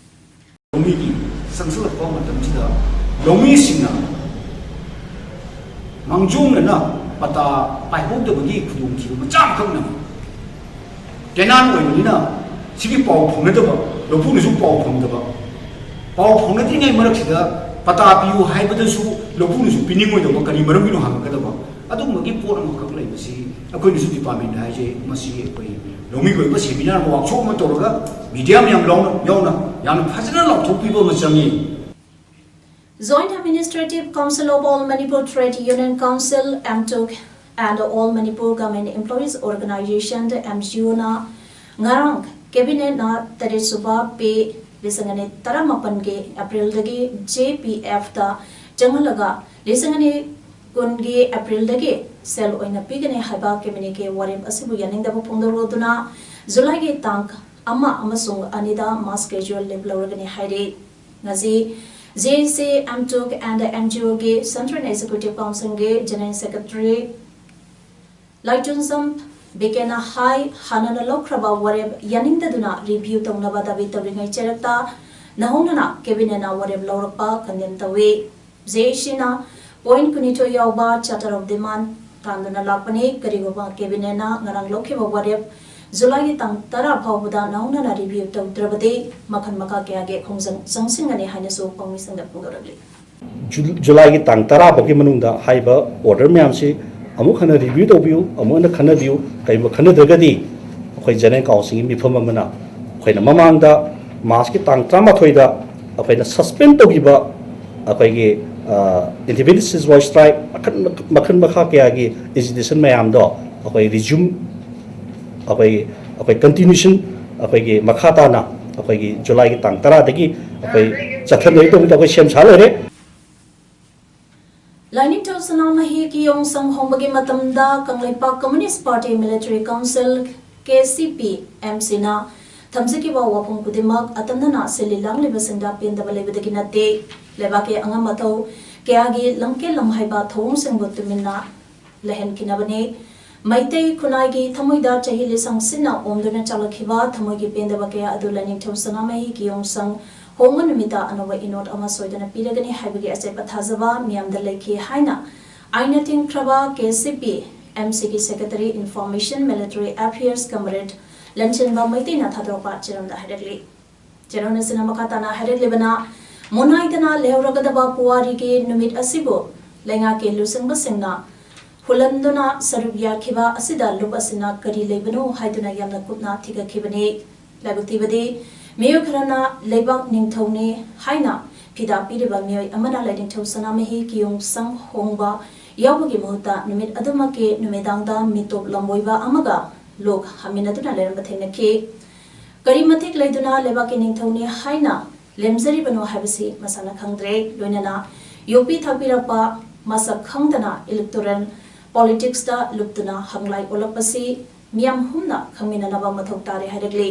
ꯂꯧꯃꯤꯒꯤ ꯆꯪꯁꯤꯜꯂꯛꯄ ꯃꯇꯝꯁꯤꯗ ꯂꯧꯃꯤꯁꯤꯡꯅ ꯃꯥꯡꯖꯧꯅꯅ ꯄꯇꯥ ꯄꯥꯏꯍꯧꯗꯕꯒꯤ ꯈꯨꯗꯣꯡꯊꯤꯕ ꯃꯆꯥ ꯑꯃꯈꯛꯅ ꯀꯦꯅꯥꯟ ꯑꯣꯏꯕꯅꯤꯅ ꯁꯤꯒꯤ ꯄꯥꯎ ꯐꯥꯎꯅꯗꯕ, ꯂꯧꯄꯨꯅꯁꯨ ꯄꯥꯎ ꯐꯪꯗꯕ, ꯄꯥꯎ ꯐꯥꯎꯅꯗ꯭ꯔꯤꯉꯩ ꯃꯔꯛꯁꯤꯗ ꯄꯇꯥ ꯄꯤꯌꯨ ꯍꯥꯏꯕꯗꯁꯨ ꯂꯧꯄꯨꯅꯁꯨ ꯄꯤꯅꯤꯡꯉꯣꯏꯗꯕ, ꯀꯔꯤ ꯃꯔꯝꯒꯤꯅꯣ ꯍꯪꯉꯛꯀꯗꯕ, ꯑꯗꯨꯒꯨꯝꯕꯒꯤ ꯄꯣꯠ ꯑꯃꯈꯛ ꯂꯩꯕꯁꯤ ꯑꯩꯈꯣꯏꯅꯁꯨ ꯗꯤꯄꯥꯔꯠꯃꯦꯟꯗ ꯍꯥꯏꯁꯦ꯫ ꯃꯁꯤ ꯑꯩꯈꯣꯏ ꯂꯧꯃꯤꯒꯤ ꯑꯣꯏꯕ ꯁꯦꯃꯤꯅꯥꯔ ꯑꯃ, ꯋꯥꯛꯁꯣꯞ ꯑꯃ ꯇꯧꯔꯒ ꯃꯤꯗꯤꯌꯥ ꯃꯌꯥꯝ ꯌꯥꯎꯅ ꯌꯥꯎꯅ ꯌꯥꯝꯅ ꯐꯖꯅ ꯂꯥꯎꯊꯣꯛꯄꯤꯕ ꯑꯃ ꯆꯪꯉꯤ꯫ Joint Administrative Council of All Manipur Trade Union Council, AMTUC, and All Manipur Government Employees Organization, MGO, ꯅ ꯉꯔꯥꯡ ꯀꯦꯕꯤꯅꯦꯠꯅ ꯇꯔꯦꯠ ꯁꯨꯕ ꯄꯦ ꯂꯤꯁꯤꯡ ꯑꯅꯤ ꯇꯔꯥꯃꯥꯄꯟꯒꯤ ꯑꯦꯄ꯭ꯔꯤꯜꯗꯒꯤ JPF ꯇ ꯆꯪꯍꯜꯂꯒ ꯂꯤꯁꯤꯡ ꯑꯅꯤ ꯀꯨꯟꯒꯤ ꯑꯦꯄ꯭ꯔꯤꯜꯗꯒꯤ ꯁꯦꯜ ꯑꯣꯏꯅ ꯄꯤꯒꯅꯤ ꯍꯥꯏꯕ ꯀꯦꯕꯤꯅꯦꯠꯀꯤ ꯋꯥꯔꯦꯞ ꯑꯁꯤꯕꯨ ꯌꯥꯅꯤꯡꯗꯕ ꯐꯣꯡꯗꯣꯛꯂꯗꯨꯅ ꯖꯨꯂꯥꯏꯒꯤ ꯇꯥꯡ ꯑꯃ ꯑꯃꯁꯨꯡ ꯑꯅꯤꯗ mass casual leave ꯂꯧꯔꯒꯅꯤ ꯍꯥꯏꯔꯤ꯫ ꯉꯁꯤ JAC, AMTUC and MGO ꯒꯤ Central Executive Council ꯒꯤ General Secretary ꯂꯥꯏꯇꯨꯟꯖꯝ ꯕꯤꯀꯦꯅ ꯍꯥꯏ, ꯍꯥꯟꯅꯅ ꯂꯧꯈ꯭ꯔꯕ ꯋꯥꯔꯦꯞ ꯌꯥꯅꯤꯡꯗꯗꯨꯅ review ꯇꯧꯅꯕ ꯗꯥꯕꯤ ꯇꯧꯔꯤꯉꯩ ꯆꯩꯔꯛꯇ ꯅꯧꯍꯧꯅꯅ ꯀꯦꯕꯤꯅꯦꯠꯅ ꯋꯥꯔꯦꯞ ꯂꯧꯔꯛꯄ condemn ꯇꯧꯏ꯫ JAC ꯅ point ꯀꯨꯟꯅꯤꯊꯣꯏ ꯌꯥꯎꯕ Charter of Demand ꯇꯥꯟꯗꯨꯅ ꯂꯥꯛꯄꯅꯤ꯫ ꯀꯔꯤꯒꯨꯝꯕ ꯀꯦꯕꯤꯅꯦꯠꯅ ꯉꯔꯥꯡ ꯂꯧꯈꯤꯕ ꯋꯥꯔꯦꯞ ꯖꯨꯂꯥꯏꯒꯤ ꯇꯥꯡ ꯇꯔꯥ ꯐꯥꯎꯕꯗ ꯅꯧꯍꯧꯅꯅ review ꯇꯧꯗ꯭ꯔꯕꯗꯤ ꯃꯈꯜ ꯃꯈꯥ ꯀꯌꯥꯒꯤ ꯈꯣꯡꯖꯪ ꯆꯪꯁꯤꯟꯒꯅꯤ ꯍꯥꯏꯅꯁꯨ ꯄꯥꯎꯃꯤꯁꯤꯡꯗ ꯐꯣꯡꯗꯣꯔꯛꯂꯤ꯫ ꯖꯨ- ꯖꯨꯂꯥꯏꯒꯤ ꯇꯥꯡ ꯇꯔꯥ ꯐꯥꯎꯒꯤ ꯃꯅꯨꯡꯗ ꯍꯥꯏꯔꯤꯕ order ꯃꯌꯥꯝꯁꯤ ꯑꯃꯨꯛ ꯍꯟꯅ review ꯇꯧꯕꯤꯌꯨ, ꯑꯃꯨꯛ ꯍꯟꯅ ꯈꯟꯅꯕꯤꯌꯨ꯫ ꯀꯔꯤꯒꯨꯝꯕ ꯈꯟꯅꯗ꯭ꯔꯒꯗꯤ ꯑꯩꯈꯣꯏ General Council ꯒꯤ ꯃꯤꯐꯝ ꯑꯃꯅ ꯑꯩꯈꯣꯏꯅ ꯃꯃꯥꯡꯗ March ꯀꯤ ꯇꯥꯡ ꯇꯔꯥꯃꯥꯊꯣꯏꯗ ꯑꯩꯈꯣꯏꯅ suspend ꯇꯧꯈꯤꯕ ꯑꯩꯈꯣꯏꯒꯤ independent civil strike ꯃꯈꯜ ꯃꯈꯜ ꯃꯈꯥ ꯀꯌꯥꯒꯤ agitation ꯃꯌꯥꯝꯗꯣ ꯑꯩꯈꯣꯏ resume ꯑꯩꯈꯣꯏ ꯑꯩꯈꯣꯏ continuation ꯑꯩꯈꯣꯏꯒꯤ ꯃꯈꯥ ꯇꯥꯅ ꯑꯩꯈꯣꯏꯒꯤ ꯖꯨꯂꯥꯏꯒꯤ ꯇꯥꯡ ꯇꯔꯥꯗꯒꯤ ꯑꯩꯈꯣꯏ ꯆꯠꯊꯅꯕꯒꯤꯗꯃꯛꯇ ꯑꯩꯈꯣꯏ ꯁꯦꯝ ꯁꯥ ꯂꯩꯔꯦ꯫ ꯂꯥꯏꯅꯤꯡꯊꯧ ꯁꯅꯥꯃꯍꯤ ꯀꯤꯌꯣꯡ ꯁꯪ ꯍꯣꯡꯕꯒꯤ ꯃꯇꯝꯗ Kangleipak Communist Party Military Council, K C P M C ꯅ ꯊꯝꯖꯈꯤꯕ ꯋꯥꯐꯝ ꯈꯨꯗꯤꯡꯃꯛ ꯑꯇꯝꯅꯅ ꯁꯤꯜꯂꯤ ꯂꯥꯡꯂꯤꯕꯁꯤꯡꯗ ꯄꯦꯟꯗꯕ ꯂꯩꯕꯗꯒꯤ ꯅꯠꯇꯦ꯫ ꯂꯩꯕꯥꯛꯀꯤ ꯑꯉꯝ ꯑꯊꯧ ꯀꯌꯥꯒꯤ ꯂꯝꯀꯦꯜ ꯂꯝꯍꯩꯕ ꯊꯧꯑꯣꯡꯁꯤꯡꯕꯨ ꯇꯨꯃꯤꯟꯅ ꯂꯩꯍꯟꯈꯤꯅꯕꯅꯤ꯫ ꯃꯩꯇꯩ ꯈꯨꯟꯅꯥꯏꯒꯤ ꯊꯃꯣꯏꯗ ꯆꯍꯤ ꯂꯤꯁꯥꯡ ꯁꯤꯟꯅ ꯑꯣꯝꯗꯨꯅ ꯆꯠꯂꯛꯈꯤꯕ ꯊꯃꯣꯏꯒꯤ ꯄꯦꯟꯗꯕ ꯀꯌꯥ ꯑꯗꯨ ꯂꯥꯏꯅꯤꯡꯊꯧ ꯁꯅꯥꯃꯍꯤ ꯀꯤꯌꯣꯡ ꯁꯪ ꯍꯣꯡꯕ ꯅꯨꯃꯤꯠꯇ ꯑꯅꯧꯕ ꯏꯅꯣꯠ ꯑꯃ ꯁꯣꯏꯗꯅ ꯄꯤꯔꯒꯅꯤ ꯍꯥꯏꯕꯒꯤ ꯑꯆꯦꯠꯄ ꯊꯥꯖꯕ ꯃꯤꯌꯥꯝꯗ ꯂꯩꯈꯤ ꯍꯥꯏꯅ ꯑꯥꯏꯟꯅ ꯇꯤꯡꯈ꯭ꯔꯕ K C P M C ꯒꯤ Secretary Information Military Affairs Comrade ꯂꯟꯆꯦꯟꯕ ꯃꯩꯇꯩꯅ ꯊꯥꯗꯣꯔꯛꯄ ꯆꯦꯔꯣꯜꯗ ꯍꯥꯏꯔꯛꯂꯤ꯫ ꯆꯦꯔꯣꯜ ꯑꯁꯤꯅ ꯃꯈꯥ ꯇꯥꯅ ꯍꯥꯏꯔꯛꯂꯤꯕꯅ, ꯃꯨꯅꯥꯏꯗꯅ ꯂꯩꯍꯧꯔꯒꯗꯕ ꯄꯨꯋꯥꯔꯤꯒꯤ ꯅꯨꯃꯤꯠ ꯑꯁꯤꯕꯨ ꯂꯩꯉꯥꯛꯀꯤ ꯂꯨꯆꯤꯡꯕꯁꯤꯡꯅ ꯍꯨꯜꯂꯝꯗꯨꯅ ꯁꯔꯨꯛ ꯌꯥꯈꯤꯕ ꯑꯁꯤꯗ ꯂꯨꯞ ꯑꯁꯤꯅ ꯀꯔꯤ ꯂꯩꯕꯅꯣ ꯍꯥꯏꯗꯨꯅ ꯌꯥꯝꯅ ꯀꯨꯞꯅ ꯊꯤꯒꯠꯈꯤꯕꯅꯤ꯫ ꯂꯥꯏꯕꯛ ꯊꯤꯕꯗꯤ, ꯃꯤꯑꯣꯏ ꯈꯔꯅ ꯂꯩꯕꯥꯛ ꯅꯤꯡꯊꯧꯅꯤ ꯍꯥꯏꯅ ꯐꯤꯗꯥ ꯄꯤꯔꯤꯕ ꯃꯤꯑꯣꯏ ꯑꯃꯅ ꯂꯥꯏꯅꯤꯡꯊꯧ ꯁꯅꯥꯃꯍꯤ ꯀꯤꯌꯣꯡ ꯁꯪ ꯍꯣꯡꯕ ꯌꯥꯎꯕꯒꯤ ꯃꯍꯨꯠꯇ ꯅꯨꯃꯤꯠ ꯑꯗꯨꯃꯛꯀꯤ ꯅꯨꯃꯤꯗꯥꯡꯗ ꯃꯤꯇꯣꯞ ꯂꯝꯕꯣꯏꯕ ꯑꯃꯒ ꯂꯣꯛ ꯍꯥꯃꯤꯟꯅꯗꯨꯅ ꯂꯩꯔꯝꯕ ꯊꯦꯡꯅꯈꯤ꯫ ꯀꯔꯤ ꯃꯇꯤꯛ ꯂꯩꯗꯨꯅ ꯂꯩꯕꯥꯛꯀꯤ ꯅꯤꯡꯊꯧꯅꯤ ꯍꯥꯏꯅ ꯂꯦꯝꯖꯔꯤꯕꯅꯣ ꯍꯥꯏꯕꯁꯤ ꯃꯁꯥꯅ ꯈꯪꯗ꯭ꯔꯦ꯫ ꯂꯣꯏꯅꯅ ꯌꯣꯛꯄꯤ ꯊꯥꯛꯄꯤꯔꯛꯄ ꯃꯁꯛ ꯈꯪꯗꯅ electoral politics ꯇ ꯂꯨꯞꯇꯨꯅ ꯍꯪꯂꯥꯏ ꯑꯣꯜꯂꯛꯄꯁꯤ ꯃꯤꯌꯥꯝ ꯍꯨꯝꯅ ꯈꯪꯃꯤꯟꯅꯅꯕ ꯃꯊꯧ ꯇꯥꯔꯦ ꯍꯥꯏꯔꯛꯂꯤ꯫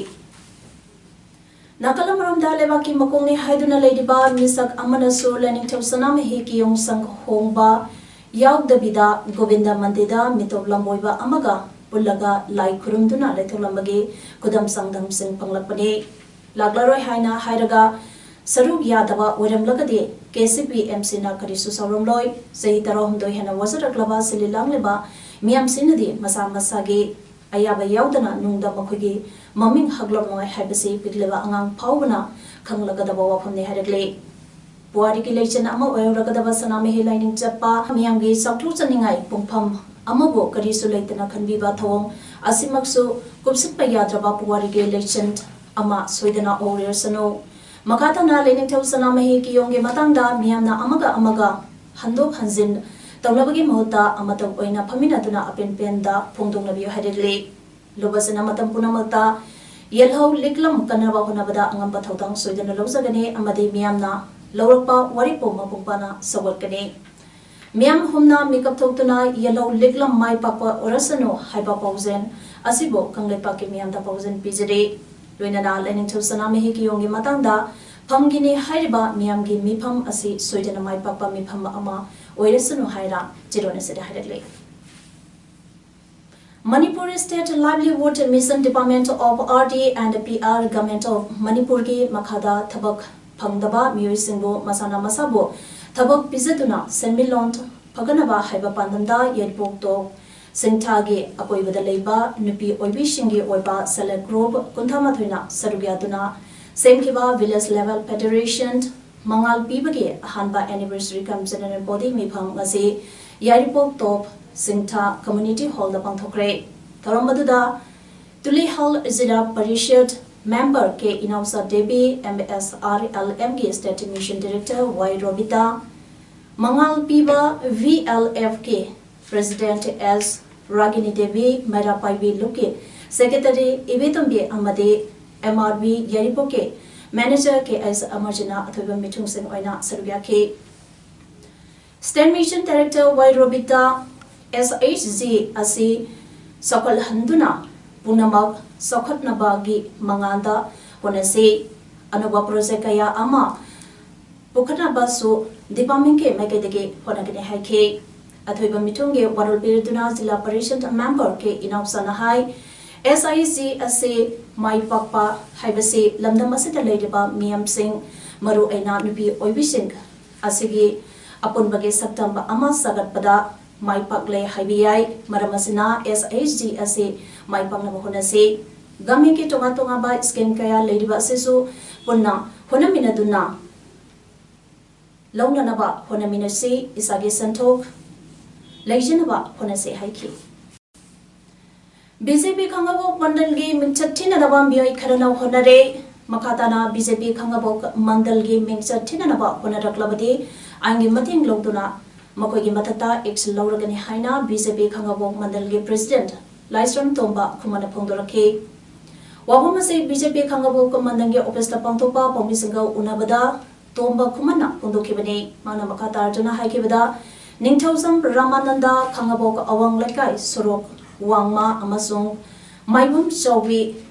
ꯅꯥꯀꯜ ꯑꯃꯔꯣꯝꯗ ꯂꯩꯕꯥꯛꯀꯤ ꯃꯀꯣꯛꯅꯤ ꯍꯥꯏꯗꯨꯅ ꯂꯩꯔꯤꯕ ꯃꯤꯁꯛ ꯑꯃꯅꯁꯨ ꯂꯥꯏꯅꯤꯡꯊꯧ ꯁꯅꯥꯃꯍꯤ ꯀꯤꯌꯣꯡ ꯁꯪ ꯍꯣꯡꯕ ꯌꯥꯎꯗꯕꯤꯗ ꯒꯣꯕꯤꯟꯗ ꯃꯟꯗꯤꯔꯗ ꯃꯤꯇꯣꯞ ꯂꯝꯕꯣꯏꯕ ꯑꯃꯒ ꯄꯨꯜꯂꯒ ꯂꯥꯏ ꯈꯨꯔꯨꯝꯗꯨꯅ ꯂꯩꯊꯣꯛꯂꯝꯕꯒꯤ ꯈꯨꯗꯝ ꯆꯥꯡꯗꯝꯁꯤꯡ ꯐꯪꯂꯛꯄꯅꯤ꯫ ꯂꯥꯛꯂꯔꯣꯏ ꯍꯥꯏꯅ ꯍꯥꯏꯔꯒ ꯁꯔꯨꯛ ꯌꯥꯗꯕ ꯑꯣꯏꯔꯝꯂꯒꯗꯤ K C P M C ꯅ ꯀꯔꯤꯁꯨ ꯁꯥꯎꯔꯝꯂꯣꯏ꯫ ꯆꯍꯤ ꯇꯔꯥꯍꯨꯝꯗꯣꯏ ꯍꯦꯟꯅ ꯋꯥꯖꯔꯛꯂꯕ ꯁꯤꯜꯂꯤ ꯂꯥꯡꯂꯤꯕ ꯃꯤꯌꯥꯝꯁꯤꯅꯗꯤ ꯃꯁꯥ ꯃꯁꯥꯒꯤ ꯑꯌꯥꯕ ꯌꯥꯎꯗꯅ ꯅꯨꯡꯗ ꯃꯈꯣꯏꯒꯤ ꯃꯃꯤꯡ ꯍꯛꯂꯝꯂꯣꯏ ꯍꯥꯏꯕꯁꯤ ꯄꯤꯛꯂꯤꯕ ꯑꯉꯥꯡ ꯐꯥꯎꯕꯅ ꯈꯪꯂꯒꯗꯕ ꯋꯥꯐꯝꯅꯤ ꯍꯥꯏꯔꯛꯂꯤ꯫ ꯄꯨꯋꯥꯔꯤꯒꯤ ꯂꯩꯆꯤꯟ ꯑꯃ ꯑꯣꯏꯍꯧꯔꯒꯗꯕ ꯁꯅꯥꯃꯍꯤ ꯂꯥꯏꯅꯤꯡ ꯆꯠꯄ ꯃꯤꯌꯥꯝꯒꯤ ꯆꯥꯎꯊꯣꯛꯆꯅꯤꯡꯉꯥꯏ ꯄꯨꯡꯐꯝ ꯑꯃꯕꯨ ꯀꯔꯤꯁꯨ ꯂꯩꯇꯅ ꯈꯟꯕꯤꯕ ꯊꯧꯑꯣꯡ ꯑꯁꯤꯃꯛꯁꯨ ꯀꯨꯞꯁꯤꯠꯄ ꯌꯥꯗ꯭ꯔꯕ ꯄꯨꯋꯥꯔꯤꯒꯤ ꯂꯩꯆꯤꯟ ꯑꯃ ꯁꯣꯏꯗꯅ ꯑꯣꯏꯔꯁꯅꯨ꯫ ꯃꯈꯥ ꯇꯥꯅ ꯂꯥꯏꯅꯤꯡꯊꯧ ꯁꯅꯥꯃꯍꯤ ꯀꯤꯌꯣꯡꯒꯤ ꯃꯇꯥꯡꯗ ꯃꯤꯌꯥꯝꯅ ꯑꯃꯒ ꯑꯃꯒ ꯍꯟꯗꯣꯛ ꯍꯟꯖꯤꯟ ꯇꯧꯅꯕꯒꯤ ꯃꯍꯨꯠꯇ ꯑꯃꯇꯪ ꯑꯣꯏꯅ ꯐꯝꯃꯤꯟꯅꯗꯨꯅ ꯑꯄꯦꯟ ꯄꯦꯟꯗ ꯐꯣꯡꯗꯣꯛꯅꯕꯤꯌꯨ ꯍꯥꯏꯔꯛꯂꯤ꯫ ꯂꯨꯕꯁꯤꯅ ꯃꯇꯝ ꯄꯨꯝꯅꯃꯛꯇ ꯌꯦꯜꯍꯧ ꯂꯤꯛꯂꯝ ꯀꯟꯅꯕ ꯍꯣꯠꯅꯕꯗ ꯑꯉꯝꯕ ꯊꯧꯗꯥꯡ ꯁꯣꯏꯗꯅ ꯂꯧꯖꯒꯅꯤ ꯑꯃꯗꯤ ꯃꯤꯌꯥꯝꯅ ꯂꯧꯔꯛꯄ ꯋꯥꯔꯦꯞꯄꯨ ꯃꯄꯨꯡ ꯐꯥꯅ ꯁꯧꯒꯠꯀꯅꯤ꯫ ꯃꯤꯌꯥꯝ ꯍꯨꯝꯅ ꯃꯤꯀꯞ ꯊꯣꯛꯇꯨꯅ ꯌꯦꯜꯍꯧ ꯂꯤꯛꯂꯝ ꯃꯥꯏ ꯄꯥꯛꯄ ꯑꯣꯏꯔꯁꯅꯨ ꯍꯥꯏꯕ ꯄꯥꯎꯖꯦꯜ ꯑꯁꯤꯕꯨ ꯀꯪꯂꯩꯄꯥꯛꯀꯤ ꯃꯤꯌꯥꯝꯗ ꯄꯥꯎꯖꯦꯜ ꯄꯤꯖꯔꯤ꯫ ꯂꯣꯏꯅꯅ ꯂꯥꯏꯅꯤꯡꯊꯧ ꯁꯅꯥꯃꯍꯤ ꯀꯤꯌꯣꯡꯒꯤ ꯃꯇꯥꯡꯗ ꯐꯝꯈꯤꯅꯤ ꯍꯥꯏꯔꯤꯕ ꯃꯤꯌꯥꯝꯒꯤ ꯃꯤꯐꯝ ꯑꯁꯤ ꯁꯣꯏꯗꯅ ꯃꯥꯏ ꯄꯥꯛꯄ ꯃꯤꯐꯝ ꯑꯃ ꯑꯣꯏꯔꯁꯅꯨ ꯍꯥꯏꯅ ꯆꯤꯔꯣꯟ ꯑꯁꯤꯗ ꯍꯥꯏꯔꯛꯂꯤ꯫ Manipur State Livelihood Mission Department of R D and P R Government of Manipurꯒꯤ ꯃꯈꯥꯗ ꯊꯕꯛ ꯐꯪꯗꯕ ꯃꯤꯑꯣꯏꯁꯤꯡꯕꯨ ꯃꯁꯥꯅ ꯃꯁꯥꯕꯨ ꯊꯕꯛ ꯄꯤꯖꯗꯨꯅ ꯁꯦꯟꯃꯤꯠꯂꯣꯟ ꯐꯒꯠꯅꯕ ꯍꯥꯏꯕ ꯄꯥꯟꯗꯝꯗ ꯌꯥꯏꯔꯤꯄꯣꯛ ꯇꯣꯞ ꯁꯤꯡꯊꯥꯒꯤ ꯑꯀꯣꯏꯕꯗ ꯂꯩꯕ ꯅꯨꯄꯤ ꯑꯣꯏꯕꯤꯁꯤꯡꯒꯤ ꯑꯣꯏꯕ self help group ꯀꯨꯟꯊ꯭ꯔꯥ ꯃꯥꯊꯣꯏꯅ ꯁꯔꯨꯛ ꯌꯥꯗꯨꯅ ꯁꯦꯝꯈꯤꯕ Village Level Federation ꯃꯉꯥꯜ ꯄꯤꯕꯒꯤ ꯑꯍꯥꯟꯕ anniversary cum general body ꯃꯤꯐꯝ ꯉꯁꯤ ꯌꯥꯏꯔꯤꯄꯣꯛ ꯇꯣꯞ ꯁꯤꯡꯊꯥ Community Hallꯗ ꯄꯥꯡꯊꯣꯛꯈ꯭ꯔꯦ꯫ ꯊꯧꯔꯝ ꯑꯗꯨꯗ ꯇꯨꯂꯤꯍꯜ ꯖꯤꯂꯥ ꯄꯔꯤꯁꯗ member ꯀꯦ ꯏꯅꯥꯎꯆꯥ Devi, M S R L Mꯒꯤ State Mission Director ꯋꯥꯏ ꯔꯣꯕꯤꯇꯥ, ꯃꯉꯥꯜ ꯄꯤꯕ V L F ꯀꯤ President S ꯔꯥꯒꯤꯅꯤ ꯗꯦꯕꯤ, ꯃꯩꯔꯥ ꯄꯥꯏꯕꯤ ꯂꯨꯞꯀꯤ Secretary ꯏꯕꯦꯇꯣꯝꯕꯤ ꯑꯃꯗꯤ M R B ꯌꯥꯏꯔꯤꯄꯣꯛꯀꯤ Manager ꯀꯦ ꯑꯩꯁ ꯑꯃꯔꯖꯤꯠꯅ ꯑꯊꯣꯏꯕ ꯃꯤꯊꯨꯡꯁꯤꯡ ꯑꯣꯏꯅ ꯁꯔꯨꯛ ꯌꯥꯈꯤ꯫ State Mission Director ꯋꯥꯏ ꯔꯣꯕꯤꯇꯥ, S H G ꯑꯁꯤ ꯆꯥꯎꯈꯠꯍꯟꯗꯨꯅ ꯄꯨꯝꯅꯃꯛ ꯆꯥꯎꯈꯠꯅꯕꯒꯤ ꯃꯉꯥꯜꯗ ꯍꯣꯠꯅꯁꯤ꯫ ꯑꯅꯧꯕ project ꯀꯌꯥ ꯑꯃ ꯄꯨꯈꯠꯅꯕꯁꯨ departmentꯀꯤ ꯃꯥꯏꯀꯩꯗꯒꯤ ꯍꯣꯠꯅꯒꯅꯤ ꯍꯥꯏꯈꯤ꯫ ꯑꯊꯣꯏꯕ ꯃꯤꯊꯨꯡꯒꯤ ꯋꯥꯔꯣꯜ ꯄꯤꯔꯗꯨꯅ ꯖꯤꯂꯥ ꯄꯔꯤꯁꯗ member K ꯏꯅꯥꯎꯆꯥꯅ high, S I C ꯑꯁꯤ ꯃꯥꯏ ꯄꯥꯛꯄ ꯍꯥꯏꯕꯁꯤ ꯂꯝꯗꯝ ꯑꯁꯤꯗ ꯂꯩꯔꯤꯕ ꯃꯤꯌꯥꯝꯁꯤꯡ, ꯃꯔꯨꯑꯣꯏꯅ ꯅꯨꯄꯤ ꯑꯣꯏꯕꯤꯁꯤꯡ ꯑꯁꯤꯒꯤ ꯑꯄꯨꯟꯕꯒꯤ ꯁꯛꯇꯝ ꯑꯃ ꯁꯥꯒꯠꯄꯗ ꯃꯥꯏ ꯄꯥꯛꯂꯦ ꯍꯥꯏꯕ ꯌꯥꯏ꯫ ꯃꯔꯝ ꯑꯁꯤꯅ S H G ꯑꯁꯤ ꯃꯥꯏ ꯄꯥꯛꯅꯕ ꯍꯣꯠꯅꯁꯤ꯫ Governmentꯀꯤ ꯇꯣꯉꯥꯟ ꯇꯣꯉꯥꯟꯕ scheme ꯀꯌꯥ ꯂꯩꯔꯤꯕ ꯑꯁꯤꯁꯨ ꯄꯨꯟꯅ ꯍꯣꯠꯅꯃꯤꯟꯅꯗꯨꯅ ꯂꯧꯅꯅꯕ ꯍꯣꯠꯅꯃꯤꯟꯅꯁꯤ, ꯏꯁꯥꯒꯤ ꯁꯦꯟꯊꯣꯛ ꯂꯩꯖꯅꯕ ꯍꯣꯠꯅꯁꯤ ꯍꯥꯏꯈꯤ꯫ B J P ꯈꯥꯡꯉꯕꯣꯛ ꯃꯟꯗꯜꯒꯤ ꯃꯤꯡꯆꯠ ꯊꯤꯅꯅꯕ ꯃꯤꯑꯣꯏ ꯈꯔꯅ ꯍꯣꯠꯅꯔꯦ꯫ ꯃꯈꯥ ꯇꯥꯅ B J P ꯈꯥꯡꯉꯕꯣꯛ ꯃꯟꯗꯜꯒꯤ ꯃꯤꯡꯆꯠ ꯊꯤꯅꯅꯕ ꯍꯣꯠꯅꯔꯛꯂꯕꯗꯤ ꯑꯥꯏꯟꯒꯤ ꯃꯇꯦꯡ ꯂꯧꯗꯨꯅ ꯃꯈꯣꯏꯒꯤ ꯃꯊꯛꯇ action ꯂꯧꯔꯒꯅꯤ ꯍꯥꯏꯅ B J P ꯈꯥꯡꯉꯕꯣꯛ ꯃꯟꯗꯜꯒꯤ President ꯂꯥꯏꯁ꯭ꯔꯝ ꯇꯣꯝꯕ ꯈꯨꯃꯟꯅ ꯐꯣꯡꯗꯣꯔꯛꯈꯤ꯫ ꯋꯥꯐꯝ ꯑꯁꯤ B J P ꯈꯥꯡꯉꯕꯣꯛ ꯃꯟꯗꯜꯒꯤ officeꯇ ꯄꯥꯡꯊꯣꯛꯄ ꯄꯥꯎꯃꯤꯁꯤꯡꯒ ꯎꯅꯕꯗ ꯇꯣꯝꯕ ꯈꯨꯃꯟꯅ ꯐꯣꯡꯗꯣꯛꯈꯤꯕꯅꯤ꯫ ꯃꯍꯥꯛꯅ ꯃꯈꯥ ꯇꯥꯔꯗꯨꯅ ꯍꯥꯏꯈꯤꯕꯗ, ꯅꯤꯡꯊꯧꯖꯝ ꯔꯥꯃꯥꯅꯟꯗ ꯈꯥꯉꯕꯣꯛ ꯑꯋꯥꯡ ꯂꯩꯀꯥꯏ ꯁꯣꯔꯣꯛ ꯋꯥꯡꯃ ꯑꯃꯁꯨꯡ ꯃꯥꯏꯕꯝ ꯆꯥꯎꯕꯤ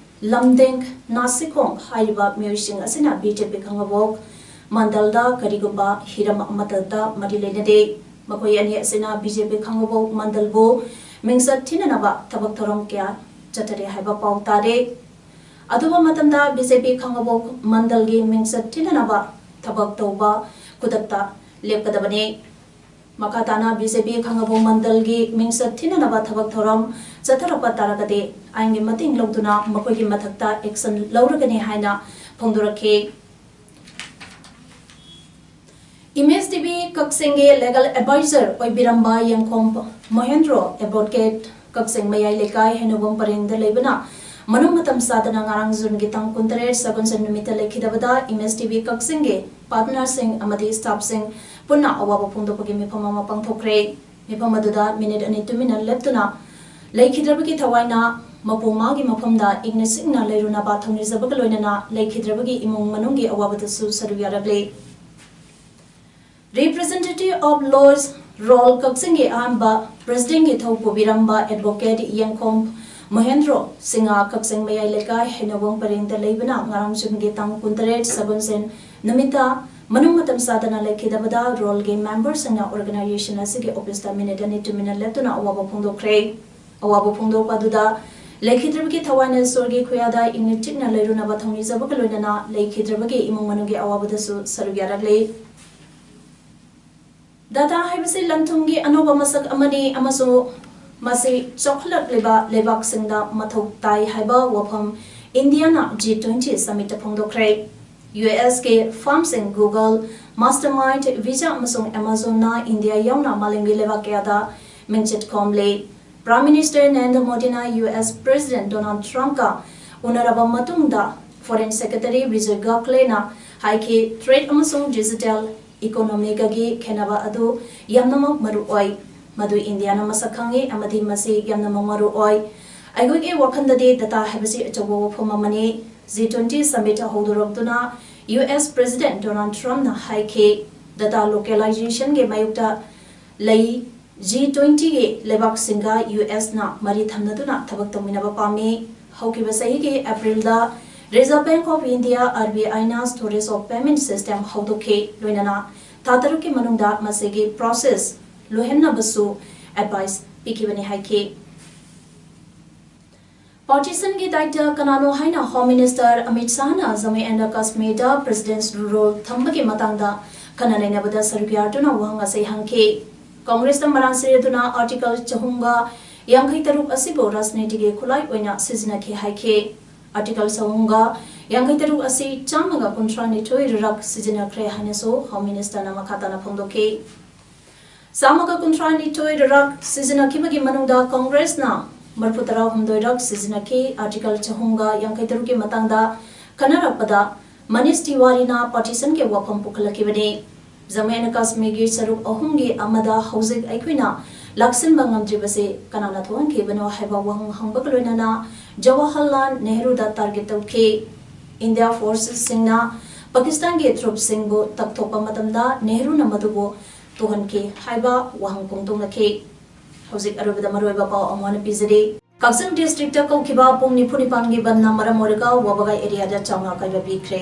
ꯂꯝꯗꯦꯡ ꯅꯥꯁꯤꯈꯣꯡ ꯍꯥꯏꯔꯤꯕ ꯃꯤꯑꯣꯏꯁꯤꯡ ꯑꯁꯤꯅ ꯕꯤ ꯖꯦ ꯄꯤ ꯈꯥꯉꯕꯣꯛ ꯃꯟꯗꯜꯗ ꯀꯔꯤꯒꯨꯝꯕ ꯍꯤꯔꯝ ꯑꯃꯠꯇꯗ ꯃꯔꯤ ꯂꯩꯅꯗꯦ꯫ ꯃꯈꯣꯏ ꯑꯅꯤ ꯑꯁꯤꯅ ꯕꯤ ꯖꯦ ꯄꯤ ꯈꯥꯉꯕꯣꯛ ꯃꯟꯗꯜꯕꯨ ꯃꯤꯡꯆꯠ ꯊꯤꯅꯅꯕ ꯊꯕꯛ ꯊꯧꯔꯝ ꯀꯌꯥ ꯆꯠꯊꯔꯤ ꯍꯥꯏꯕ ꯄꯥꯎ ꯇꯥꯔꯦ꯫ ꯑꯊꯨꯕ ꯃꯇꯝꯗ ꯕꯤ ꯖꯦ ꯄꯤ ꯈꯥꯉꯕꯣꯛ ꯃꯟꯗꯜꯒꯤ ꯃꯤꯡꯆꯠ ꯊꯤꯅꯅꯕ ꯊꯕꯛ ꯇꯧꯕ ꯈꯨꯗꯛꯇ ꯂꯦꯞꯀꯗꯕꯅꯤ꯫ ꯃꯈꯥ ꯇꯥꯅ ꯕꯤ ꯖꯦ ꯄꯤ ꯈꯥꯉꯕꯣꯛ ꯃꯟꯗꯜꯒꯤ ꯃꯤꯡꯆꯠ ꯊꯤꯅꯅꯕ ꯊꯕꯛ ꯊꯧꯔꯝ ꯆꯠꯊꯔꯛꯄ ꯇꯥꯔꯒꯗꯤ ꯑꯥꯏꯟꯒꯤ ꯃꯇꯦꯡ ꯂꯧꯗꯨꯅ ꯃꯈꯣꯏꯒꯤ ꯃꯊꯛꯇ action ꯂꯧꯔꯒꯅꯤ ꯍꯥꯏꯅ ꯐꯣꯡꯗꯣꯔꯛꯈꯤ꯫ ꯏꯃꯦꯖ ꯇꯤ ꯚꯤ ꯀꯛꯆꯤꯡꯒꯤ legal advisor ꯑꯣꯏꯕꯤꯔꯝꯕ ꯌꯦꯡꯈꯣꯝ ꯃꯣꯍꯦꯟꯗ꯭ꯔꯣ advocate ꯀꯛꯆꯤꯡ ꯃꯌꯥꯏ ꯂꯩꯀꯥꯏ ꯍꯩꯅꯧꯕꯝ ꯄꯔꯦꯡꯗ ꯂꯩꯕꯅ ꯃꯅꯨꯡ ꯃꯇꯝ ꯆꯥꯗꯅ ꯉꯔꯥꯡ ꯖꯨꯟꯒꯤ ꯇꯥꯡ ꯀꯨꯟꯇꯔꯦꯠ ꯁꯒꯣꯜꯁꯦꯟ ꯅꯨꯃꯤꯠꯇ ꯂꯩꯈꯤꯗꯕꯗ ꯏꯃꯦꯖ ꯇꯤ ꯚꯤ ꯀꯛꯆꯤꯡꯒꯤ partnerꯁꯤꯡ ꯑꯃꯗꯤ staffꯁꯤꯡ ꯄꯨꯟꯅ ꯑꯋꯥꯕ ꯐꯣꯡꯗꯣꯛꯄꯒꯤ ꯃꯤꯐꯝ ꯑꯃ ꯄꯥꯡꯊꯣꯛꯈ꯭ꯔꯦ꯫ ꯃꯤꯐꯝ ꯑꯗꯨꯗ ꯃꯤꯅꯤꯠ ꯑꯅꯤ ꯇꯨꯃꯤꯟꯅ ꯂꯦꯞꯇꯨꯅ ꯂꯩꯈꯤꯗ꯭ꯔꯕꯒꯤ ꯊꯋꯥꯏꯅ ꯃꯄꯨ ꯃꯥꯒꯤ ꯃꯐꯝꯗ ꯏꯪꯅ ꯆꯤꯛꯅ ꯂꯩꯔꯨꯅꯕ ꯊꯧꯅꯤꯖꯕꯒ ꯂꯣꯏꯅꯅ ꯂꯩꯈꯤꯗ꯭ꯔꯕꯒꯤ ꯏꯃꯨꯡ ꯃꯅꯨꯡꯒꯤ ꯑꯋꯥꯕꯗꯁꯨ ꯁꯔꯨꯛ ꯌꯥꯔꯛꯂꯤ꯫ Representative of Lawyers Roll ꯀꯛꯆꯤꯡꯒꯤ ꯑꯍꯥꯟꯕ presidentꯀꯤ ꯊꯧ ꯄꯨꯕꯤꯔꯝꯕ advocate ꯌꯦꯡꯈꯣꯝ ꯃꯣꯍꯦꯟꯗ꯭ꯔꯣ ꯁꯤꯡꯍ ꯀꯛꯆꯤꯡ ꯃꯌꯥꯏ ꯂꯩꯀꯥꯏ ꯍꯩꯅꯧꯕꯝ ꯄꯔꯦꯡꯗ ꯂꯩꯕꯅ ꯉꯔꯥꯡ ꯖꯨꯟꯒꯤ ꯇꯥꯡ ꯀꯨꯟꯇꯔꯦꯠ ꯁꯒꯣꯜꯁꯦꯟ ꯅꯨꯃꯤꯠꯇ ꯃꯅꯨꯡ ꯃꯇꯝ ꯆꯥꯗꯅ ꯂꯩꯈꯤꯗꯕꯗ ꯔꯣꯜꯒꯤ memberꯁꯤꯡꯅ organization ꯑꯁꯤꯒꯤ officeꯇ ꯃꯤꯅꯤꯠ ꯑꯅꯤ ꯇꯨꯃꯤꯟꯅ ꯂꯦꯞꯇꯨꯅ ꯑꯋꯥꯕ ꯐꯣꯡꯗꯣꯛꯈ꯭ꯔꯦ꯫ ꯑꯋꯥꯕ ꯐꯣꯡꯗꯣꯛꯄ ꯑꯗꯨꯗ ꯂꯩꯈꯤꯗ꯭ꯔꯕꯒꯤ ꯊꯋꯥꯏꯅ ꯏꯁꯣꯔꯒꯤ ꯈꯨꯌꯥꯗ ꯏꯪꯅ ꯆꯤꯛꯅ ꯂꯩꯔꯨꯅꯕ ꯊꯧꯅꯤꯖꯕꯒ ꯂꯣꯏꯅꯅ ꯂꯩꯈꯤꯗ꯭ꯔꯕꯒꯤ ꯏꯃꯨꯡ ꯃꯅꯨꯡꯒꯤ ꯑꯋꯥꯕꯗꯁꯨ ꯁꯔꯨꯛ ꯌꯥꯔꯛꯂꯤ꯫ Data ꯍꯥꯏꯕꯁꯤ ꯂꯟ-ꯊꯨꯝꯒꯤ ꯑꯅꯧꯕ ꯃꯁꯛ ꯑꯃꯅꯤ ꯑꯃꯁꯨꯡ ꯃꯁꯤ ꯆꯥꯎꯈꯠꯂꯛꯂꯤꯕ ꯂꯩꯕꯥꯛꯁꯤꯡꯗ ꯃꯊꯧ ꯇꯥꯏ ꯍꯥꯏꯕ ꯋꯥꯐꯝ ꯏꯟꯗꯤꯌꯥꯅ G twenty summitꯇ ꯐꯣꯡꯗꯣꯛꯈ꯭ꯔꯦ꯫ ꯌꯨ ꯑꯦꯁꯀꯤ firmꯁꯤꯡ Google, MasterMind, Visa ꯑꯃꯁꯨꯡ Amazonꯅ ꯏꯟꯗꯤꯌꯥ ꯌꯥꯎꯅ ꯃꯥꯂꯦꯝꯒꯤ ꯂꯩꯕꯥꯛ ꯀꯌꯥꯗ ꯃꯤꯡꯆꯠ ꯈꯣꯝꯂꯤ꯫ Prime Minister ꯅꯔꯦꯟꯗ꯭ꯔ ꯃꯣꯗꯤꯅ ꯌꯨ ꯑꯦꯁ President Donald Trumpꯀ ꯎꯅꯔꯕ ꯃꯇꯨꯡꯗ Foreign Secretary Vijay Gokhalena ꯍꯥꯏꯈꯤ, trade ꯑꯃꯁꯨꯡ digital economyꯒꯒꯤ ꯈꯦꯠꯅꯕ ꯑꯗꯨ ꯌꯥꯝꯅꯃꯛ ꯃꯔꯨ ꯑꯣꯏ꯫ ꯃꯗꯨ ꯏꯟꯗꯤꯌꯥꯅ ꯃꯁꯛ ꯈꯪꯏ ꯑꯃꯗꯤ ꯃꯁꯤ ꯌꯥꯝꯅꯃꯛ ꯃꯔꯨ ꯑꯣꯏ꯫ ꯑꯩꯈꯣꯏꯒꯤ ꯋꯥꯈꯜꯗꯗꯤ data ꯍꯥꯏꯕꯁꯤ ꯑꯆꯧꯕ ꯋꯥꯐꯝ ꯑꯃꯅꯤ꯫ G twenty summit ꯍꯧꯗꯣꯔꯛꯇꯨꯅ ꯌꯨ ꯑꯦꯁ President Donald Trumpꯅ ꯍꯥꯏꯈꯤ, data localizationꯒꯤ ꯃꯥꯌꯣꯛꯇ ꯂꯩ꯫ ꯖꯤ ꯇ꯭ꯋꯦꯟꯇꯤꯒꯤ ꯂꯩꯕꯥꯛꯁꯤꯡꯒ ꯌꯨ ꯑꯦꯁꯅ ꯃꯔꯤ ꯊꯝꯅꯗꯨꯅ ꯊꯕꯛ ꯇꯧꯃꯤꯟꯅꯕ ꯄꯥꯝꯃꯤ꯫ ꯍꯧꯈꯤꯕ ꯆꯍꯤꯒꯤ ꯑꯦꯄ꯭ꯔꯤꯜꯗ Reserve Bank of India, R B I, ꯅ Stories of Payment System ꯍꯧꯗꯣꯛꯈꯤ, ꯂꯣꯏꯅꯅ ꯊꯥ ꯇꯔꯨꯛꯀꯤ ꯃꯅꯨꯡꯗ ꯃꯁꯤꯒꯤ process ꯂꯣꯏꯍꯟꯅꯕꯁꯨ advice ꯄꯤꯈꯤꯕꯅꯤ ꯍꯥꯏꯈꯤ꯫ Partitionꯒꯤ ꯗꯥꯏꯇ ꯀꯅꯥꯅꯣ ꯍꯥꯏꯅ Home Minister ꯑꯃꯤꯠ ꯁꯥꯍꯅ ꯖꯝꯃꯨ ꯑꯦꯟ ꯀꯥꯁꯃꯤꯔꯗ President's Rule ꯊꯝꯕꯒꯤ ꯃꯇꯥꯡꯗ ꯈꯟꯅ ꯅꯩꯅꯕꯗ ꯁꯔꯨꯛ ꯌꯥꯗꯨꯅ ꯋꯥꯍꯪ ꯑꯁꯤ ꯍꯪꯈꯤ꯫ ꯀꯪꯒ꯭ꯔꯦꯁꯇ ꯃꯔꯥꯟ ꯁꯤꯔꯗꯨꯅ Article ꯆꯍꯨꯝꯒ ꯌꯥꯡꯈꯩ ꯇꯔꯨꯛ ꯑꯁꯤꯕꯨ ꯔꯥꯖꯅꯤꯇꯤꯒꯤ ꯈꯨꯠꯂꯥꯏ ꯑꯣꯏꯅ ꯁꯤꯖꯤꯟꯅꯈꯤ ꯍꯥꯏꯈꯤ꯫ Article ꯆꯍꯨꯝꯒ ꯌꯥꯡꯈꯩ ꯇꯔꯨꯛ ꯑꯁꯤ ꯆꯥꯝꯃꯒ ꯀꯨꯟꯊ꯭ꯔꯥ ꯅꯤꯊꯣꯏ ꯔꯛ ꯁꯤꯖꯤꯟꯅꯈ꯭ꯔꯦ ꯍꯥꯏꯅꯁꯨ Home Ministerꯅ ꯃꯈꯥ ꯇꯥꯅ ꯐꯣꯡꯗꯣꯛꯈꯤ꯫ ꯆꯥꯝꯃꯒ ꯀꯨꯟꯊ꯭ꯔꯥ ꯅꯤꯊꯣꯏ ꯔꯛ ꯁꯤꯖꯤꯟꯅꯈꯤꯕꯒꯤ ꯃꯅꯨꯡꯗ ꯀꯪꯒ꯭ꯔꯦꯁꯅ ꯃꯔꯤꯐꯨ ꯇꯔꯥ ꯍꯨꯝꯗꯣꯏ ꯔꯛ ꯁꯤꯖꯤꯟꯅꯈꯤ꯫ Article ꯆꯍꯨꯝꯒ ꯌꯥꯡꯈꯩ ꯇꯔꯨꯛꯀꯤ ꯃꯇꯥꯡꯗ ꯈꯟꯅꯔꯛꯄꯗ ꯃꯅꯤꯁ ꯇꯤꯋꯥꯔꯤꯅ Partitionꯒꯤ ꯋꯥꯐꯝ ꯄꯨꯈꯠꯂꯛꯈꯤꯕꯅꯤ꯫ ꯖꯝꯃꯨ ꯑꯦꯟ ꯀꯥꯁꯃꯤꯔꯒꯤ ꯁꯔꯨꯛ ꯑꯍꯨꯝꯒꯤ ꯑꯃꯗ ꯍꯧꯖꯤꯛ ꯑꯩꯈꯣꯏꯅ ꯂꯥꯛꯁꯤꯟꯕ ꯉꯝꯗ꯭ꯔꯤꯕꯁꯤ ꯀꯅꯥꯅ ꯊꯣꯛꯍꯟꯈꯤꯕꯅꯣ ꯍꯥꯏꯕ ꯋꯥꯍꯪ ꯍꯪꯕꯒ ꯂꯣꯏꯅꯅ ꯖꯋꯥꯍꯔꯂꯥꯜ ꯅꯦꯍꯔꯨꯗ target ꯇꯧꯈꯤ꯫ India Forcesꯁꯤꯡꯅ Pakistanꯒꯤ troopꯁꯤꯡꯕꯨ ꯇꯛꯊꯣꯛꯄ ꯃꯇꯝꯗ ꯅꯦꯍꯔꯨꯅ ꯃꯗꯨꯕꯨ ꯇꯨꯍꯟꯈꯤ ꯍꯥꯏꯕ ꯋꯥꯍꯪ ꯐꯣꯡꯗꯣꯛꯅꯈꯤ꯫ ꯍꯧꯖꯤꯛ ꯑꯔꯣꯏꯕꯗ ꯃꯔꯨꯑꯣꯏꯕ ꯄꯥꯎ ꯑꯃꯨꯛ ꯍꯟꯅ ꯄꯤꯖꯔꯤ꯫ ꯀꯛꯆꯤꯡ districtꯇ ꯀꯧꯈꯤꯕ ꯄꯨꯡ ꯅꯤꯐꯨ ꯅꯤꯄꯥꯟꯒꯤ ꯕꯟꯗꯅ ꯃꯔꯝ ꯑꯣꯏꯔꯒ ꯋꯥꯕꯒꯥꯏ areaꯗ ꯆꯥꯎꯅ ꯑꯀꯥꯏꯕ ꯄꯤꯈ꯭ꯔꯦ꯫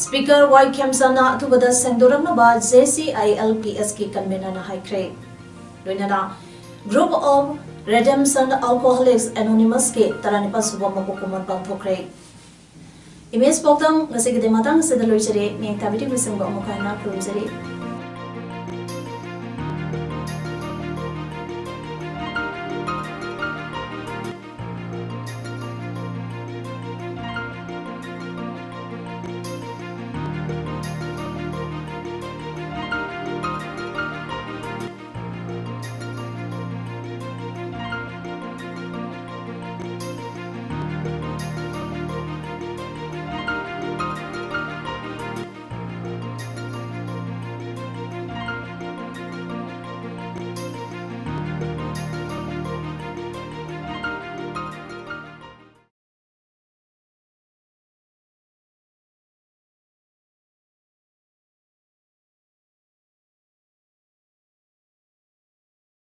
Speaker ꯋꯥꯏ ꯈꯦꯝꯆꯥꯟꯅ ꯑꯊꯨꯕꯗ ꯁꯦꯡꯗꯣꯔꯛꯅꯕ JCILPSꯀꯤ convenerꯅ ꯍꯥꯏꯈ꯭ꯔꯦ꯫ ꯂꯣꯏꯅꯅ Group of Redemption Alcoholics Anonymousꯀꯤ ꯇꯔꯥꯅꯤꯄꯥꯜ ꯁꯨꯕ ꯃꯀꯣꯛ ꯀꯨꯝꯑꯣꯟ ꯄꯥꯡꯊꯣꯛꯈ꯭ꯔꯦ꯫ Image ꯄꯥꯎꯗꯝ ꯉꯁꯤꯒꯤꯗꯤ ꯃꯇꯥꯡ ꯑꯁꯤꯗ ꯂꯣꯏꯖꯔꯦ꯫ ꯃꯤꯌꯥꯡ ꯇꯥꯕꯤꯔꯤꯕꯁꯤꯡꯕꯨ ꯑꯃꯨꯛ ꯍꯟꯅ ꯈꯨꯔꯨꯝꯖꯔꯤ꯫